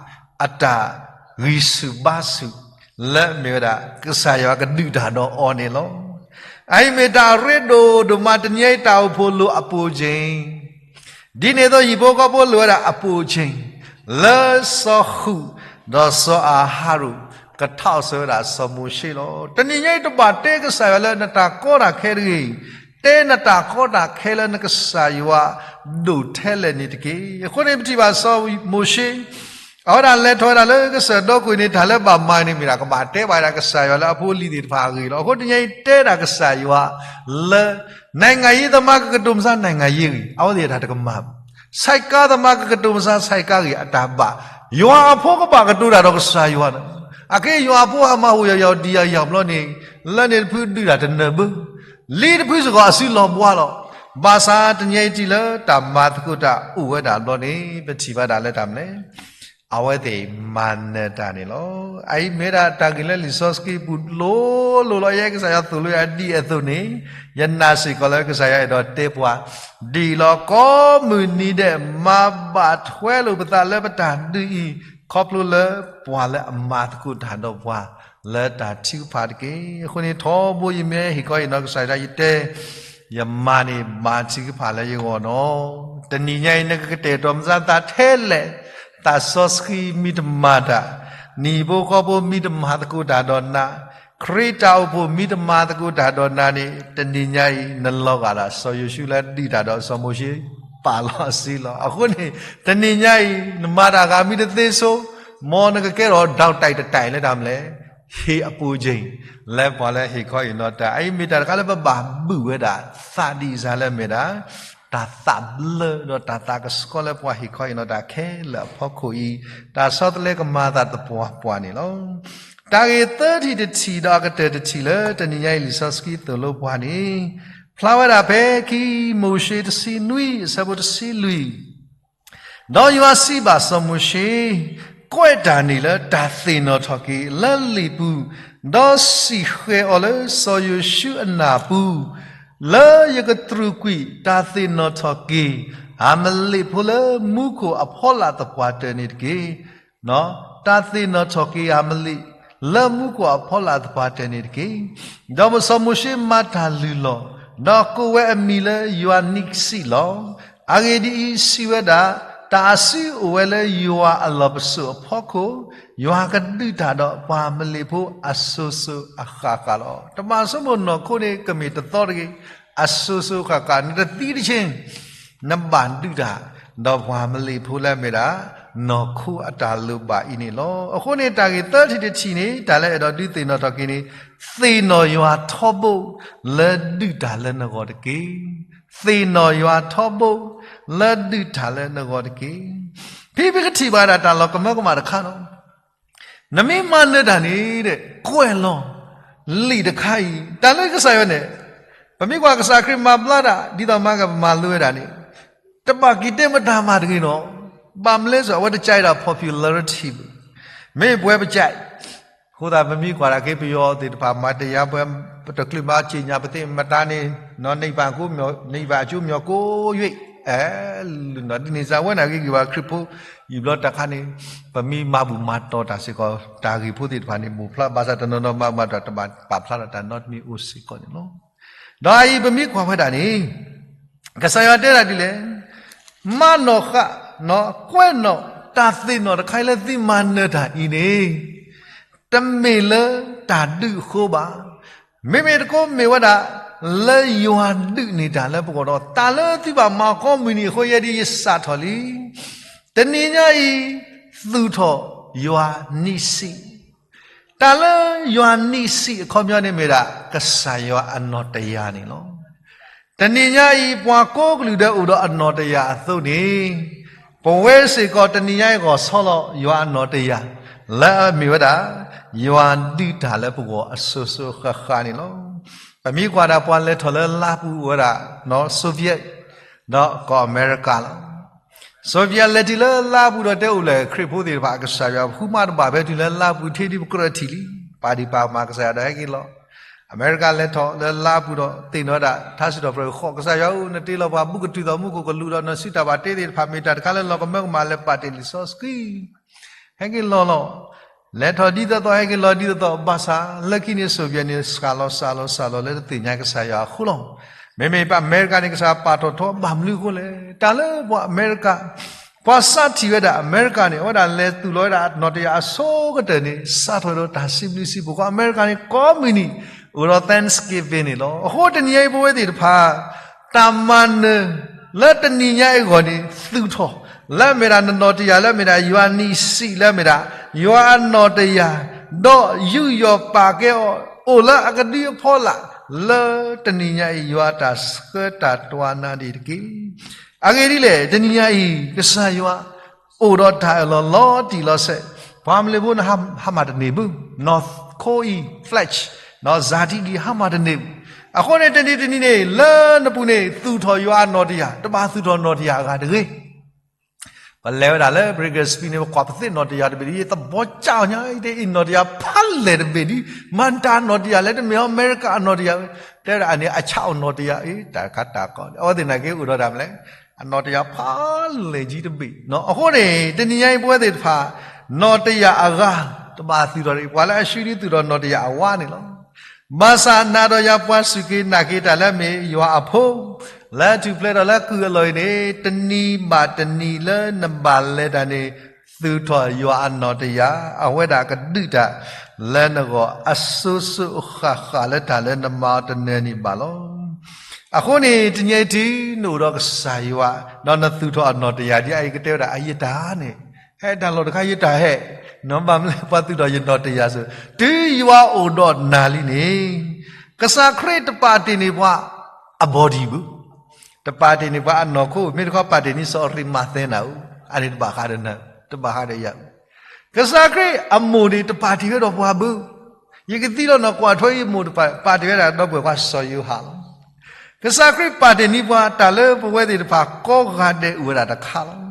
အတၢ်ဂံၢ်ဆူၣ်ဘါဆူၣ် လၢအမ့ၢ်ဝဲဒၣ် ကစၢ်ယွၤကဒုးတၢ်ဒီးအီၤန့ၣ်လီၤ. အအံၤမ့ၢ်တၢ်ရ့ဒိၣ်ဒိၣ်မး တနံၤအံၤတၢ်အိၣ်ဖှိၣ်လိၣ်အပိၢ်ကၠ့ၣ် ဒ်န့ၣ်အသိးဟံၣ်ဖိဃီဖိလိၣ်ဝဲဒၣ်အပိၢ်ကၠ့ၣ် လၢစီၤဃုာ် ဒီးစီၤအၤဟရိၣ် ကထီၣ်စၢၤဝဲဒၣ်စီၤမိၤၡ့လီၤ. တနံၤညါအံၤတဘၣ်တဲကစၢ်ယွၤလၢနတၢ်ကီတၢ်ခဲတဂ့ၤ, တဲနတၢ်ကီတၢ်ခဲလၢနကစၢ်ယွၤဒိၣ်ထဲလဲၣ်န့ၣ်တက့ၢ်. အဃိန့ၣ်ပထံၣ်ဘၣ်စီၤမိၤၡ့ အဝဲဒၣ်လဲၤထီၣ်ဝဲဒၣ်လၢကစၢၢ်ဒီခိၣ်န့ၣ် တၢ်လၢဘၣ်မၤန့ၣ်မ့ၢ်ဒၣ် ကဘၣ်တဲဘၣ်ဝဲဒၣ်ကစၢ်ယွၤလၢအဖိအလံၤသ့ၣ်တဖၣ်အဂ့ၢ်လီၤ. အဃိတနံၤညါအံၤတဲဒၣ်ကစၢ်ယွၤလၢ နိုင်ငံရေးသမားကကတိၤမဆါ နိုင်ငံရေးဂ့ၢ် အဝဲသ့ၣ်အတၢ်တကမၣ်ဘၣ်. ဆိုက်ကားသမားကကတိၤမဆါ ဆိုက်ကားဂ့ၢ် အတၢ်ဘၣ်. ယွၤအဖိကဘၣ်ကတိၤတၢ်ဒီးကစၢ်ယွၤန့ၣ်, အခဲယွၤအဖိဟးမၤဟူးယီၤယီၤဒံးယၤယီၤဘျီန့ၣ်, လၢန့ၣ်တဖုဒုးတၢ်တနၢၤဘၣ်. လံတဖုစ့ၢ်ကီးအစုလီၤဘှါလီၤ. ဘၣ်ဆၣ်တနံၤညါအံၤတုၤလၢတၢ်မၤသကိးတၢ်အိၣ်ဝဲဒၣ်ဘျီန့ၣ် ပထံၣ်ဘၣ်ဒၣ်လၢတၢ်မနုၤလဲၣ်, အဝဲသ့ၣ်မၤနၢၤတၢ်န့ၣ်လီၤ. အအံၤမ့ၢ်ဒၣ်တၢ်ဂ့ၢ်လၢလံာ်စီဆှံပူၤလိၤလိၤလီၤ. ယဲကစၢ်ယွၤသိၣ်လိယၤဒ်အသိးန့ၣ်, ယနာ်စ့ၢ်ကီးလၢကစၢ်ယွၤအဲၣ်ဒိးတဲပှၤ ဒ်အံၤလီၤ. ကိးမုၢ်နံၤဒဲး မၤဘၣ်ထွဲလိာ်ပသးလၢပတၢ်ဒုးအံၤ ခီဖျိလၢပှၤလၢအမၤသကိးတၢ်ဒီးပှၤ လၢတၢ်ထုကဖၣ်တက့ၢ်. အဃိန့ၣ် ထီဘိယမ့ၢ်ဟ့ၣ်ခီဟ့ၣ်နီၤကစၢ်ယွၤ ယတဲ ယမၤန့ၣ် မၤထုကဖၣ်လၢယဂီၢ်နီၤ. တနံၤညါအံၤ နကကတဲာ်ကတီၤမၤသးထဲလဲၣ်, သးစီဆှံမ့ၢ်တမၤတၢ်, နဟံၣ်ဖိဃီဖိမ့ၢ်တမၤသကိးတၢ်ဒီးနၤ, ခရံာ်တၢ်အိၣ်ဖှိၣ်မ့ၢ်တမၤသကိးတၢ်ဒီးနၤန့ၣ် တနံၤညါအံၤ နလီၤဂာ်ဒၣ်စီၤယိၤၡူလၢဒုးတၢ်ဒီးစီၤမိၤၡ့ ပာ်လီၤအစုလီၤ. အဃိန့ၣ် တနံၤညါအံၤ နမၤတၢ်ဂ့ၤမ့ၢ်တသ့ဆိ, မ်နကကဲထီၣ် ဒိးတၢ်တၢ်လၢတၢ်မနုၤလဲၣ်, ဟ့ၣ်အပူၤက့ၤ လၢပှၤလၢဟ့ၣ်ခီဟ့ၣ်နီၤတၢ်. အအံၤမ့ၢ်တၢ်တခါလၢပဘၣ်ဘုၣ်ဝဲဒၣ် သးဒ်အံၤစ့ၢ်လၢမ့ၢ်ဒၣ် တၢ်သးဘျၢဒီးတၢ်သးကဆှီလၢပှၤဟ့ၣ်ခီဟ့ၣ်နီၤတၢ်ခဲလၢာ်အဖီခိၣ်အံၤ, တၢ်ဆီတလဲကမၤအသးသပှၢ်ပှၢ်န့ၣ်လီၤ. တၢ်ဂ့ၢ်သၢထံၣ်တထံၣ်ဒီးအကတၢၢ်တထံၣ်လၢတနံၤညါအံၤလံာ်စီဆှံသိၣ်လိပှၤန့ၣ်, ဖျါဝဲဒၣ်ဖဲခံမိၤၡ့တဆံနွံအဆၢဖိတဆံလွံၢ် ဒီးယွၤစံးဘၣ်စီၤမိၤၡ့, ကွဲးတၢ်န့ၣ်လၢတၢ်သ့ၣ်နီၣ်ထီၣ်က့ၤလၢလံာ်ပူၤ, ဒီးစံၣ်ဃဲၤအီၤလၢစီၤယိၤၡူအနၢ်ပူၤ, လၢယကတြူာ်ကွံာ်တၢ်သ့ၣ်နီၣ်ထီၣ်က့ၤ အၤမလ့းဖိလၢမူခိၣ်အဖီလာ်သပှၢ်တၢၢ်န့ၣ်တက့ၢ်. တၢ်သ့ၣ်နီၣ်ထီၣ်က့ၤအၤမလ့း လၢမူခိၣ်အဖီလာ်သပှၢ်တၢၢ်န့ၣ်တက့ၢ်. ဒီးစီၤမိၤၡ့မၤတၢ်လုၢ်လီၢ်, ဒီးကိးဝဲအမံၤလၢယွၤနံၣ်စံးလီၤ. အဂ့ၢ်ဒ်အံၤ, စံးဝဲဒၣ်, တၢ်အစုအိၣ်ဝဲလၢယွၤအလီၢ်ပစိာ်အဖီခိၣ်, ယွၤကဒုးတၢ်ဒီးပှၤအၤမလ့းဖိအစိၤစိၤအဃၣ်ဃၣ်လီၤ. တဘၣ်ဆိကမိၣ်နီၢ်ခိန့ၣ် ကမ့ၢ်တသီတဂ့ၤ, အစိၤစိၤအဃၣ်ဃၣ် နတသံတဆ့ နဘၣ်ဒုးတၢ်ဒီးပှၤအၤမလ့းဖိလၢအမ့ၢ်ဒၣ် နီၢ်ခိအတၢ်လိၣ်ဘၣ်အံၤန့ၣ်လီၤ. အဃိန့ၣ် တၢ်ဂ့ၢ်သၢထံၣ်တထံၣ်န့ၣ် တၢ်လၢအဲၣ်ဒိးဒုးသ့ၣ်နီၣ်ထီၣ်က့ၤန့ၣ်, သ့ၣ်နီၣ်ယွၤထီဘိလၢဒုးတၢ်လၢနဂီၢ်တက့ၢ်. သ့ၣ်နီၣ်ယွၤထီဘိလၢဒုးတၢ်လၢနဂီၢ်တက့ၢ်. ဖဲပကထံၣ်ဘၣ်ဒၣ်တၢ်လီၤကမၢကမၣ်တခါလီၤ. နမ့ၢ်မၤနၢၤတၢ်န့ၣ်ဒီး ကွဲးလီၤလံာ်တခါအံၤ, တၢ်လၢကစၢ်ယွၤန့ၣ်, ပမ့ၢ်ကွၢ်ကစၢ်ခရံာ်မၤဘျါတၢ် ဒ်သိးမၤကပမၤလိဝဲဒၣ်န့ၣ်, တဘၣ်က့ၤတဲမတၤမၤတဂ့ၤနီၤ. ဘၣ်မနုၤလဲၣ်, အဝဲတကးအံၤဒီး popularity ဘၣ်. မ့ၢ်ပဝဲပကးအံၤ, အဃိသတး ပမ့ၢ်ကွၢ်ဒၣ်က့ၤပယီၤသ့ၣ်တဖၣ် မၤတယာ်ပှၤ ပတချုးမၤစ့ၢ်ညါပသ့ၣ်မတၤန့ၣ်, န့ၢ်ဘၣ်အကျိၤမ့ၢ်ကိးယွဲၢ်, အဲ, လုၢ်နီၢ်ဒ်န့ၣ် စၢ်ဝဲန့ၣ်ဂ့ၤဂ့ၤဘၣ် ခရံာ်ဖိ ယံာ်ဘျီတၢ်ခါန့ၣ်, ပမ့ၢ်မၤဘူၣ်မၤတီၢ်တၢ်စ့ၢ်ကီး တၢ်ဂ့ၢ်ဖိသ့ၣ်တဖၣ်န့ၣ် မိၢ်ဖျါဘၣ်ဆၣ်တနီၤနီၤမၤဘူၣ်မၤတီၢ် တဘၣ်ပာ်ဖျါထီၣ်တၢ်နီတမံၤအိၣ်စ့ၢ်ကီးန့ၣ်လီၤ. ဒီးအအံၤပမ့ၢ်ကွၢ်ဝဲဒၣ်န့ၣ်, ကစၢ်ယွၤတဲဒၣ်ဒ်လဲၣ်, မၤနီၢ်ဃာ်, ကွဲးနီၣ်တၢ်သ့ၣ်နီၣ်တခါအံၤလၢသုမၤနၢၤတၢ်အံၤန့ၣ်, တမ့ၢ်လၢတၢ်ဒုးအဃိဘၣ်. မ့မ့ၢ်တခီမ့ၢ်ဝဲဒၣ် လၢယွၤဒုးန့ၢ်တၢ်လၢပဂီၢ်ဒီး တၢ်လၢသုဘၣ်မၤကိးမုၢ်နံၤအဃိ ယဲဒၣ်ယစးထီၣ်လံ. တနံၤညါအံၤ သူၣ်ထီၣ်ယွၤနံၣ်စံး တၢ်လၢယွၤနံၣ်စံးအခီပညီန့ၣ်မ့ၢ်ဒၣ် ကစၢ်ယွၤအနီၢ်တယၢ်န့ၣ်လီၤ. တနံၤညါအံၤ ပှၤကိးကလုာ်ဒဲးအိၣ်ဒီးအနီၢ်တယၢ်အသိးန့ၣ်, ပဝဲစ့ၢ်ကီးတနံၤညါအံၤဂီၢ်ဆီလီၤ ယွၤအနီၢ်တယၢ် လၢအမ့ၢ်ဝဲဒၣ် ယွၤဒုးတၢ်လၢပဂီၢ်အစိၤစိၤဃၣ်ဃၣ်န့ၣ်လီၤ. ပမ့ၢ်ကွၢ်ဒၣ်ပှၤလဲၤထီၣ်လၢလါပူၤအိၣ်ဝဲဒၣ် Soviet ဒီးကီၢ်အမဲရကၤလီၤ. Soviet လဲၤတုၤလၢလါပူၤဒီးတဲအိၣ်လဲၣ် ခရံာ်ဖိသ့ၣ်တဖၣ် ကစၢ်ယွၤ ပဃုမးတဘၣ် ဖဲတုၤလၢလါပူၤထံဒ်ပကြၢးထံၣ်လံ, ပာ်ဒံးပာ်ကမၣ်ကစၢ်ယွၤဒီးဟဲက့ၤလီၤ. အမဲရကၤလဲၤထီၣ်လၢလါပူၤဒီးသ့ၣ်နီၣ်ဝဲဒၣ် ထါစံးထီၣ်ပတြၢၤဃိး ကစၢ်ယွၤဧၢ, နတ့လီၤပှၤဘူးကတုၤသိးမူခိၣ်ကလူးဒီး နစုတၢ်ဘၣ်တ့သ့ၣ်တဖၣ် မ့ၢ်တၢ်တခါလၢလီၤကမၢကမၣ်လၢပာ်တ့ၢ်လံာ်စီဆှံ ဟဲက့ၤလီၤလီၤ. လဲၤထီၣ်ဒ်သိးသိး ဟဲက့ၤလီၤဒ်သိးသိး ဘၣ်ဆၣ် လၢခံန့ၣ် Soviet န့ၣ် စှၤလီၤစှၤလီၤစှၤလီၤလၢတသ့ၣ်ညါကစၢ်ယွၤအဃိလီၤ. မ့မ့ၢ်ပှၤအမဲရကၤန့ၣ် ကစၢ်ပာ်ထီၣ်ထီ ဘၣ်မနုၤအဃိလဲၣ်. တၢ်လၢပှၤအမဲရကၤ ပှၤစးထီၣ်ဝဲဒၣ်အမဲရကၤန့ၣ် အဝဲဒၣ်လဲၤသူၣ်လီၤဝဲဒၣ်အနီၢ်တယၢ်အဆိကတၢၢ်န့ၣ် စးထီၣ်ဒီးတၢ်စံးဘျုးစံးဖှိၣ်ဃီ အမဲရကၤန့ၣ် ကိးမုၢ်နံၤ အိၣ်ဒီး Thanksgiving န့ၣ်လီၤ. အဃိတနံၤအံၤပဝဲသ့ၣ်တဖၣ် တၢ်မၤနၢၤ လၢတနံၤညါအံၤအဂီၢ်န့ၣ် သူၣ်ထီၣ် လၢအမ့ၢ်ဒၣ်နနီၢ်တယၢ် လၢအမ့ၢ်ဒၣ်ယွၤနံၣ်စံး လၢအမ့ၢ်ဒၣ် ယွၤအနီၢ်တယၢ် ဒီးယူးယီၣ်ပာ်ကဲအီၤ အိၣ်လၢအကဒုအဖီလာ် လၢတနံၤညါအံၤ ယွၤတၢ်ဆှၢတၢ်တွၤနၤဒံးတက့ၢ်. အဂ့ၢ်ဒ်လဲၣ်, တနံၤညါအံၤ ကစၢ်ယွၤ အိၣ်ဒီးတၢ်အၢၣ်လီၤလီၤတံၢ်လီၤဆဲး, ပှၤမလ့ၤဖိန့ၣ် ဟါမၢ်တန့ၢ်ဘၣ်, နီၢ်ခိအံၤ flesh နီၢ်စၢ်ထံဒံး ဟါမၢ်တန့ၢ်ဘၣ်. အဃိန့ၣ် တနံၤတနံၤန့ၣ် လၢနပူၤန့ၣ် သူၣ်ထီၣ်ယွၤအနီၣ်တယၢ်, တဘၣ်သူၣ်ထီၣ်နီၣ်တယၢ်အဂၤတဂ့ၤ. ပလဲၤဝဲဒၣ်လၢ Brisbane န့ၣ် ပကွၢ်ပသ့ၣ်နီၣ်တယၢ်တဘ့ၣ်ဒီး ယသဘီကၠီညါ ယတအ့ၣ်နီၣ်တယၢ်ဖးလဲၢ်တဘ့ၣ်ဒီး မၤတၢ်နီၣ်တယၢ်လဲၣ် တမ့ၢ်အီၤ အမဲရကၤအနီၣ်တယၢ်ဝဲ, တဲဝဲဒၣ်အန့ၣ် အဆၣ်အနီၣ်တယၢ်အံၤ တၢ်တခါတၢ်ကီ, အဝဲသ့ၣ်နာ်က့အိၣ်ဒီးတၢ်မနုၤလဲၣ်, အနီၣ်တယၢ်ဖးလဲၢ်ကံတဘ့ၣ်. အဃိန့ၣ် တနံၤညါအံၤ ပဝဲသ့ၣ်တဖၣ် နီၣ်တယၢ်အဂၤ တဘၣ်သူၣ်ထီၣ်တဂ့ၤ, ပှၤလၢအဆှံဒ်သူၣ်ထီၣ်နီၣ်တယၢ်အဝါန့ၣ်လီၤ. ဘၣ်ဆၣ်နၤဒီးယၤပှၤစူၢ်က့ၤနာ်က့ၤတၢ်လၢအမ့ၢ်ယွၤအဖိ, လၢထူၣ်ဖျဲးဒီးလၢကုၢ်အလီၢ်အံၤန့ၣ် တနံၤဘၣ်တနံၤလၢနဘၣ်လဲၤတၢ်န့ၣ် သူၣ်ထီၣ်ယွၤအနီၣ်တယၢ်, အဝဲဒၣ်ကဒုးတၢ်လၢနဂီၢ် အစိၤစိၤအဃၣ်ဃၣ်လၢတၢ်လၢနမၤအီၤတနၢၤန့ၣ်ဘၣ်လီၤ. အဃိန့ၣ် တနံၤအံၤတုၤနအိၣ်ဒီးကစၢ်ယွၤ ဒီးနသူၣ်ထီၣ်အနီၣ်တယၢ်ဒ်အံၤ ကတဲဝဲဒၣ် အယတၢ်န့ၣ် ဟဲတၢ်လီၢ်တခါယတၢ်ဟဲ, နဘၣ်မနုၤလဲၣ် ပှၤသူၣ်ထီၣ်ယနီၣ်တယၢ်စ့ၢ်, တုၤယွၤအိၣ်ဒီးနၤလံန့ၣ် ကစၢ်ခရံာ်တပာ်တ့ၢ်န့ၢ်ပှၤအ body ဘၣ်, တပာ်တ့ၢ်န့ၢ်ပှၤအနီၢ်ခိ, မ့ၢ်တခီပာ်တ့ၢ်န့ၢ်စီၤအရံမၤသဲနၤဧိၤ, အန့ၣ်တဘၣ်ဃးဒီးနၤ, တဘၣ်ဃးဒီးယၤ. ကစၢ်ခရံာ်အမိၢ်န့ၣ် တပာ်တ့ၢ်ဝဲဒီးပှၤဘၣ်, ယကသံလီၤနီၢ်ကွၢ်ထွဲယမိၢ်တပာ်, ပာ်တ့ၢ်ဝဲဒၣ်ဒီပုၢ်ဝဲၢ်ခွါစီၤယိၤဟၣ်လီၤ. ကစၢ်ခရံာ်ပာ်တ့ၢ်န့ၢ်ပှၤ တၢ်လၢပဝဲသ့ၣ်တဖၣ်ကိးဂၤဒဲးအိၣ်ဝဲဒၣ်တခါလီၤ.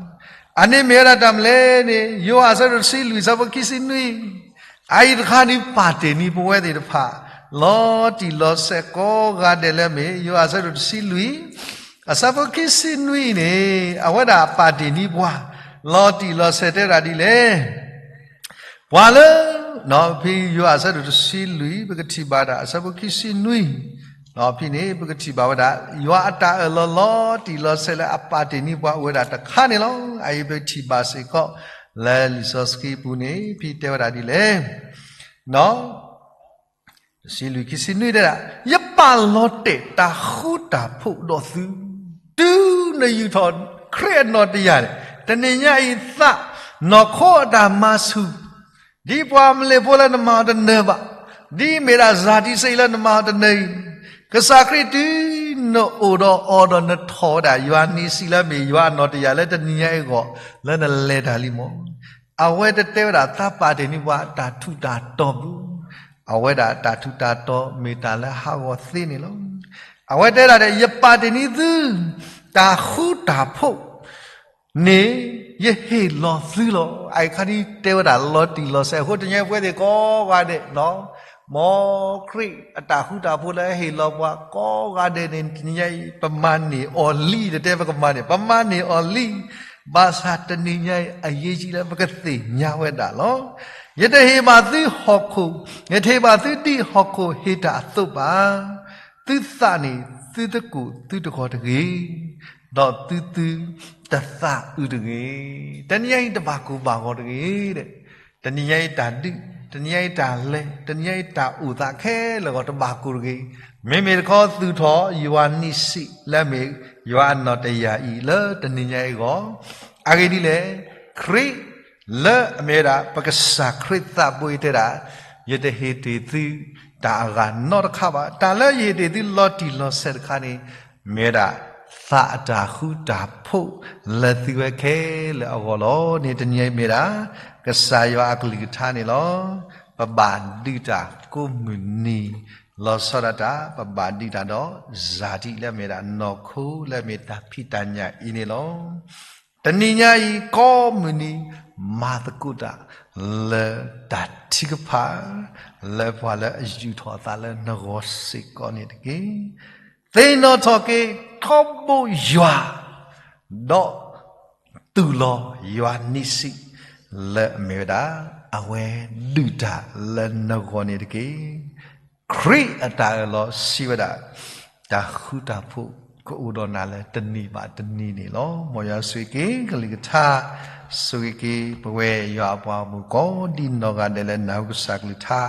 အန့ၣ်မ့ၢ်ဝဲဒၣ်တၢ်မနုၤလဲၣ်န့ၣ် ယိၤဟၣ်အဆၢဒိၣ်တဆံလွံၢ် အဆၢဖိခံဆံနွံ, အအံၤတခါန့ၣ်ပာ်တ့ၢ်န့ၢ်ပဝဲသ့ၣ်တဖၣ် လီၤတံၢ်လီၤဆဲးကိးဂၤဒဲးလၢအမ့ၢ် ယိၤဟၣ်အဆၢဒိၣ်တဆံလွံၢ် အဆၢဖိခံဆံနွံန့ၣ် အဝဲဒၣ်ပာ်တ့ၢ်န့ၢ်ပှၤ လီၤတံၢ်လီၤဆဲးတဲဝဲဒၣ်ဒ်လဲၣ် ပှၤလၢ ဖဲယိၤဟၣ်အဆၢဒိၣ်တဆံလွံၢ် ပကထံၣ်ဘၣ်ဒၣ်အဆၢဖိခံဆံနွံ, ဖဲန့ၣ် ပကထံၣ်ဘၣ်ဝဲဒၣ် ယွၤအတၢ်အၢၣ်လီၤလီၤတံၢ်လီၤဆဲးလၢအပာ်တ့ၢ်န့ၢ်ပှၤအိၣ်ဝဲဒၣ်တခါန့ၣ်လီၤ. အအံၤပထံၣ်ဘၣ်စ့ၢ်ကီး လၢလံာ်စီဆှံပူၤန့ၣ် ဖဲတဲဝဲဒၣ်ဒ်လဲၣ် တဆံလွံၢ်ခံဆံနွံတဲဒၣ်, ယပာ်လီၤတဲာ်တၢ်ဃူတၢ်ဖိးဒီးသု, တုၤနယူာ်ထီၣ်ခရံာ်အနီၣ်တယၢ်န့ၣ် တနံၤညါအံၤသး နီၢ်ခိအတၢ်မၤဆူၣ် ဒ်ပှၤမလဲၣ်ဖိလၢနမၤအီၤတနၢၤဘၣ်, ဒ်မ့ၢ်ဒၣ်စၤတံစ့လၢနမၤအီၤတနၢၤအံၤ, ကစၢ်ခရံာ်တုၤနအိၣ်ဒီးအီၤဒီးနထီၣ်ဝဲဒၣ် ယွၤန့ၢ်စံးလၢမ့ၢ်ယွၤအနီၣ်တယၢ်လၢတနံၤညါအံၤအဂီၢ် လၢနလဲၤတၢ်လံမး အဝဲတတဲဝဲဒၣ်သးပာ်တ့ၢ်န့ၢ်ပှၤတၢ်ထူးတၢ်တီၤဘၣ်, အဝဲဒၣ်တၢ်ထူးတၢ်တီၤမ့ၢ်တၢ်လၢဟးဂီၤသ့န့ၣ်လီၤ. အဝဲတဲဒၣ်ဒီး ယပာ်တ့ၢ်န့ၢ်သု တၢ်ဃူတၢ်ဖိး န့ၣ် ယဟ့ၣ်လီၤသုလီၤ. အအံၤခါဒ်တဲဝဲဒၣ်လီၤတံၢ်လီၤဆဲးအဃိ တနံၤညါအံၤပဝဲသ့ၣ်ကိးဂၤဒဲး မ်ခရံာ်အတၢ်ဃူတၢ်ဖိးလၢဟ့ၣ်လီၤပှၤကိးဂၤဒဲးန့ၣ် တနံၤညါအံၤ ပမၤန့ၢ်အီၤလံ တတဲပကမၤန့ၢ် ပမၤန့ၢ်အီၤလံ. ဘၣ်ဆၣ်တနံၤညါအံၤ အရေးကြီးလၢပကသ့ၣ်ညါဝဲဒၣ်လီၤ. ယတဟ့ၣ်ဘၣ်သုဟီၣ်ခိၣ်, ယတဟ့ၣ်ဘၣ်သုဒ်ဟီၣ်ခိၣ်ဟ့ၣ်တၢ်အသိးဘၣ်. သုသးန့ၣ် သုတကိၢ်သုတဂီၤတဂ့ၤ, ဒီးသုသုတသးအုးတဂ့ၤ. တနံၤညါအံၤတဘၣ်ကိၢ်ဘၣ်ဂီၤတဂ့ၤ. တနံၤညါအံၤတၢ်ဒုး, တနံၤညါအံၤတၢ်လဲၤ, တနံၤညါအံၤတၢ်အိၣ်သးခဲလၢာ်ဂီၢ်တဘၣ်ကိၢ်တဂ့ၤ. မ့မ့ၢ်တခီသူၣ်ထီၣ်ယွၤန့ၢ်စံးလၢအမ့ၢ် ယွၤအနီၣ်တယၢ်အံၤလၢတနံၤညါအံၤအဂီၢ်, အဂ့ၢ်ဒ်လဲၣ်, ခရံာ် လၢအမ့ၢ်ဝဲဒၣ် ပကစၢ်ခရံာ်သးဘိအံၤတဲဒၣ်, ယတဟ့ၣ်တ့ၢ်သုတၢ်အဂၤနီတခါဘၣ်. တၢ်လၢယဟ့ၣ်တ့ၢ်သုလီၤတံၢ်လီၤဆဲးတခါန့ၣ် မ့ၢ်ဝဲဒၣ် သးအတၢ်ဃူတၢ်ဖိးလၢသုဝဲခဲလၢာ်အဂီၢ်လီၤ. န့ၣ်တနံၤအံၤမ့ၢ်ဒၣ် ကစၢ်ယွၤအကလုၢ်ကထါန့ၣ်လီၤ. ပဘၣ်ဒုးတၢ်ကိးမုၢ်နံၤ လီၤဆီဒၣ်တၢ် ပဘၣ်ဒုးတၢ်ဒီး စၤဒံးလၢအမ့ၢ်ဒၣ်နီၢ်ခိလၢအမ့ၢ်တၢ်ဖံးတၢ်ညၣ်အံၤန့ၣ်လီၤ. တနံၤညါအံၤကိးမုၢ်နံၤ မၤသကိးတၢ် လၢတၢ်ထုကဖၣ် လၢပှၤလၢအယူာ်ထီၣ်အသးလၢနဂီၢ်စ့ၢ်ကီးန့ၣ်တက့ၢ်. သ့ၣ်နီၣ်ထီၣ်က့ၤထီဘိယွၤ ဒီး တူၢ်လိာ်ယွၤန့ၢ်စံး လၢအမ့ၢ်ဝဲဒၣ် အဝဲဒုးတၢ်လၢနဂီၢ်န့ၣ်တက့ၢ်. ခရံာ်အတၢ်အၢၣ်လီၤစံးဝဲဒၣ် တၢ်ဃူတၢ်ဖိးကအိၣ်ဒီးနၤလၢတနံၤဘၣ်တနံၤန့ၣ်လီၤ. မ်ယွၤဆိၣ်ဂ့ၤက့ၤကလုၢ်ကထါ, ဆိၣ်ဂ့ၤက့ၤပဝဲယွၤအပှၤဂီၢ်မုၢ်ကိးဒ်နီၢ်ဂၤဒဲးလၢနၢ်ဟူကစၢ်ကလုၢ်ကထါ,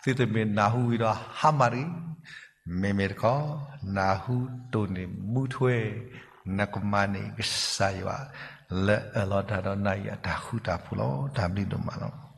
သုတမ့ၢ်နၢ်ဟူဝံၤဒီးဟါမၢ်တဂ့ၤ မ့မ့ၢ်တခီ နၢ်ဟူတိၢ်န့ၢ်မူထွဲ နကမၤန့ၢ်ကစၢ်ယွၤ လၢအၢၣ်လီၤတၢ်ဒီးနၤအံၤအတၢ်ဃူတၢ်ဖိးလီၤ. တၢ်ဘျုးဒိၣ်မးလီၤ.